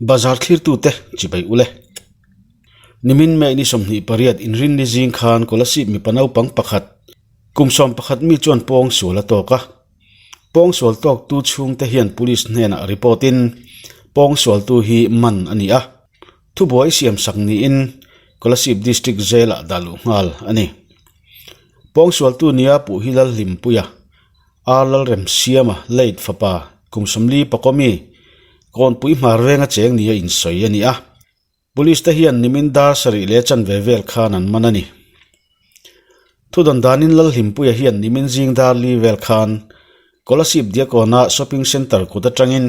Bazar thlirtute chibai ule. Nimin May ni 28 inrinni zing khan Kolasib mipa naupang pakhat kum 11 mi chuan pawng sual a tawk a. Pawng sual tawktu chhungte hian police hnenah report in pawng sualtu hi man a ni a. Thubuai siam sak niin Kolasib District Jail ah dah luh nghal a ni. Pawng sualtu nia puh hi Lalhlimpuia. Ar Lalremsiama late fapa kum 40 pakawmi Kawnpui hmar venga cheng nia insawi a ni a. Police te hian nimin dar sarih leh chanve vel khan an man a ni. Thudawn danin Lalhlimpuia hian nimin zing dar li vel khan Kolasib Diakawna Shopping Centre kut atangin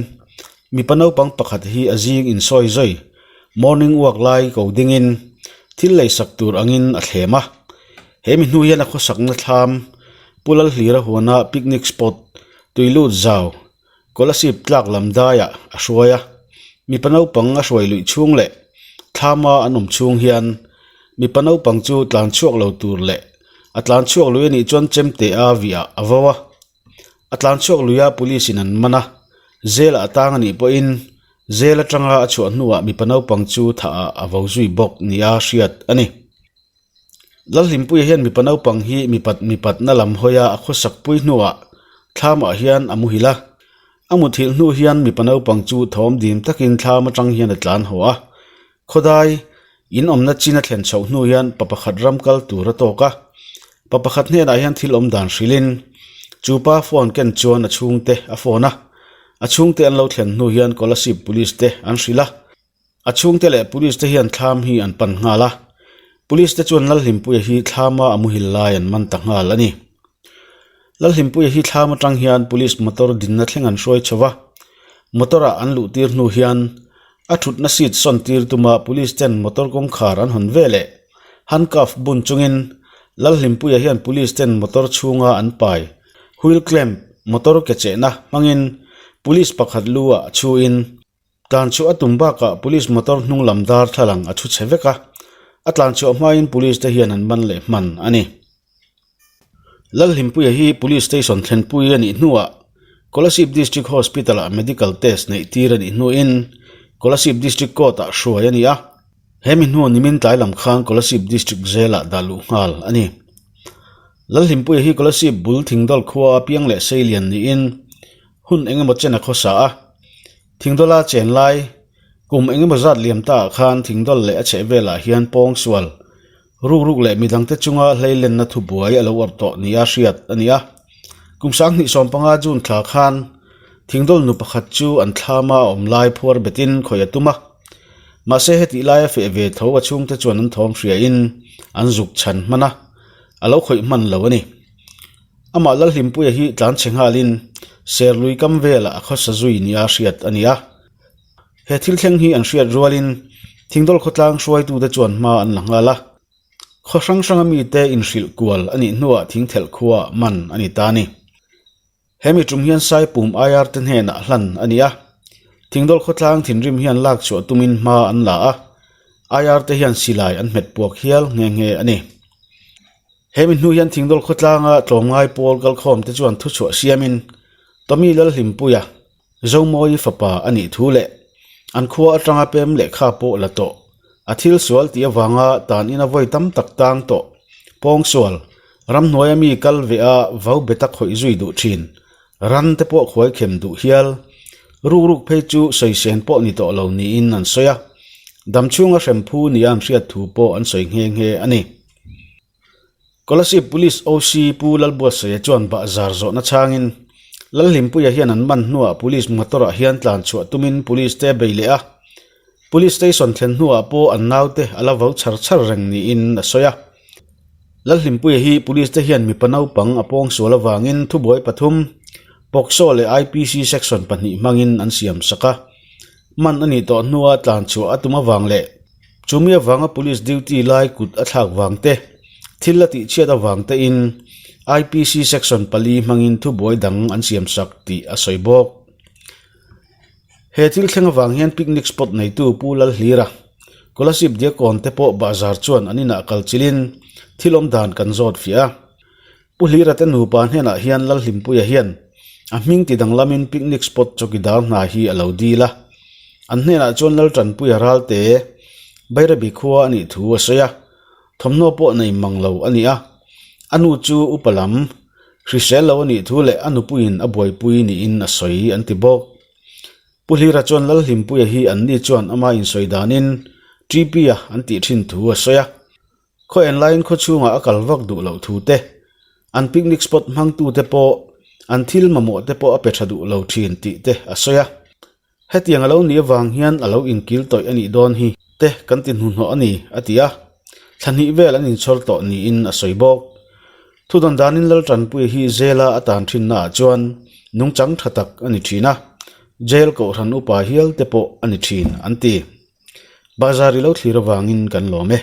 mipa naupang pakhat hi a zing insawi zawi morning walk lai ko dingin thil leisak tur angin a thlem a. He mi hnu hian a khawsakna thlam Pu Lalhlira huana picnic spot tui lut zau Kolasib tlak lam daiah a hruai a. Mipa naupang a hruai luih chhung leh thlama an awm chhung hian mipa naupang chu tlan chhuak lo tur leh a tlan chhuak lui anih chuan chemte a viah a vo a. A tlan chhuak lui a police in an man a, jail ah tang anih pawhin jail atanga a chhuah hnuah mipa naupang chu thah ah a vo zui bawk nia hriat a ni. Lalhlimpuia hian mipa naupang hi mipat mipatna lam hawia a khawsak pui hnuah thlamah hian a muhil a. A muthilh hnu hian mipa naupang chu thawm dim takin thlam atang hian a tlan haw a. Khawdai, in awmna chin a thlen chhoh hnu hian pa pakhat ram kal tur a tawk a. Pa pakhat hnenah hian thil awm dan hrilhin chu pa phone ken chuan a chhungte a phone a. A chhungte an lo thlen hnu hian Kolasib Police te an hrilh a. A chhungte leh Police te hian thlam hi an pan nghal a. Police te chuan Lalhlimpuia hi thlama a muhil lai an man ta nghal a ni. Lalhlimpuia hi thlam atang hian Police motor dinna thleng an hruai chho va. Motor ah an luh tir hnu hian a thutna seat sawn tir tuma Police ten motor kawngkhar an hawn ve leh handcuff bun chungin Lalhlimpuia hian Police ten motor chhunga an pai wheel clamp motor ke chehna hmangin Police pakhat lu ah chhuin Tlan chhuah a tum bakah police motor hnung lam darthlalang a thu chhe vek a, a tlan chhuah hmain police te hian an man leh hman a ni. Lalhlimpuia hi police station thlenpui a nih hnuah Kolasib District Hospital ah medical test neih tir a nih hnuin Kolasib District Court ah hruai a ni a, hemi hnu nimin tlai lam khan Kolasib District Jail ah dah luh nghal a ni. Lalhlimpuia hi Kolasib bul Thingdawl khua a piang leh seilian niin hun engemaw chen a khawsa a. Thingdawla chen lai, kum engemaw zat liam ta ah khan thingdawl leh a chheh velah hian pawng sual, ruk ruk leh midangte chunga hleilenna thubuai a lo awrh tawh nia hriat a ni a. Kum 2015 June thla khan thingdawl nu pakhat chu an thlama a awm lai phuar betin khawih a tum a. Mahse hetih laia feh ve tho a chhungte chuan an thawm hriain an zuk chhan hman a, a lo khawih hman lo a ni. Amah Lalhlimpuia hi tlan chhe nghalin Serlui kam velah a khawsa zui nia hriat a ni a. He thil thleng hi an hriat rualin Thingdawl khawtlang hruaitute chuan hma an la nghal a. Khaw hrang hranga mite inhrilh kual a nih hnuah thingthelh khua man a ni ta a ni. He mi tum hian Saipum IR te hnenah hlan a ni a. Thingdawl khawtlang thinrim hian lak chhuah tumin hma an la a. IR te hian silai an hmet puak hial nghe nghe a ni. He mi hnu hian Thingdawl khawtlanga tlawmngai pawl kalkhawm te chuan thuchhuah siamin Tommy Lalhlimpuia, Zomawi fapa a nih thu leh an khua atanga pem lehkha pawh la tawh, a thil sual tih avanga tan ina vawi tam tak tang tawh, pawngsual, ramhnuaia mi kal ve a vau beta khawih zui duh thin, ran te pawh khuai khem duh hial, ruk ruk phei chu sawisên pawh ni tawh lo niin an sawi a, damchhunga hremphu nia an hriat thu pawh an sawi nghe nghe a ni. Kolasib Police OC Pu Lalbuatsaia chuan bahzar zawhna chhangin Lalhlimpuia hian an man hnuah Police motor ah hian tlan chhuah tumin Police te a bei leh a. Police Station thlen hnuah pawh an naute a la vo char char reng niin a sawi a. Lalhlimpuia hi Police te hian mipa naupang a pawngsual avangin thubuai pathum, POCSO leh IPC Section pahnih hmangin an siam sak a. Man a nih tawh hnua tlan chhuah a tum avang leh Chumi avanga police duty lai kut a thlak vang te, thil a tihchhiat avang tein IPC section pali hmangin thubuai dang an siamsak tih a sawi bawk. He thil thleng avang hian picnic spot neitu Pu Lalhlira, Kolasib Diakawn te pawh bahzar chuan an inah kal chilhin thil awm dan kan zawt fiah a. Pu Hlira te nupa hnenah hian Lalhlimpuia hian a hming ti danglamin picnic spot chawkidar hna hi a lo dil a. An hnenah chuan Laltanpuia ralte Bairabi khua a nih thu a sawi a, thawmhnaw pawh nei mang lo a ni a. A nu chu upa lam hrisel lo a nih thu leh a nupuiin a buaipui niin a sawi an ti bawk. Pu Hlira chuan Lalhlimpuia hi anni chuan ama insawi danin TP-a an tih thin thu a sawi a. Khaw en laiin khaw chhungah a kal vak duh loh thu te, an picnic spot hmangtute pawh an thil mamawh te pawh a pe tha duh lo thin tih te a sawi a. Hetiang a lo nih avang hian a lo inkil tawih a nih dawn hi te kan ti hnuhnawh a ni, a ti a. Thla hnih vel an inchhawr tawh niin a sawi bawk. Thudawn danin Laltanpuia hi Zela a tan thinnaah chuan nungchang tha tak a ni thin a, Jail kohhran upa hial te pawh a ni thin, an ti. Bazar i lo thlir avangin kan lawm e.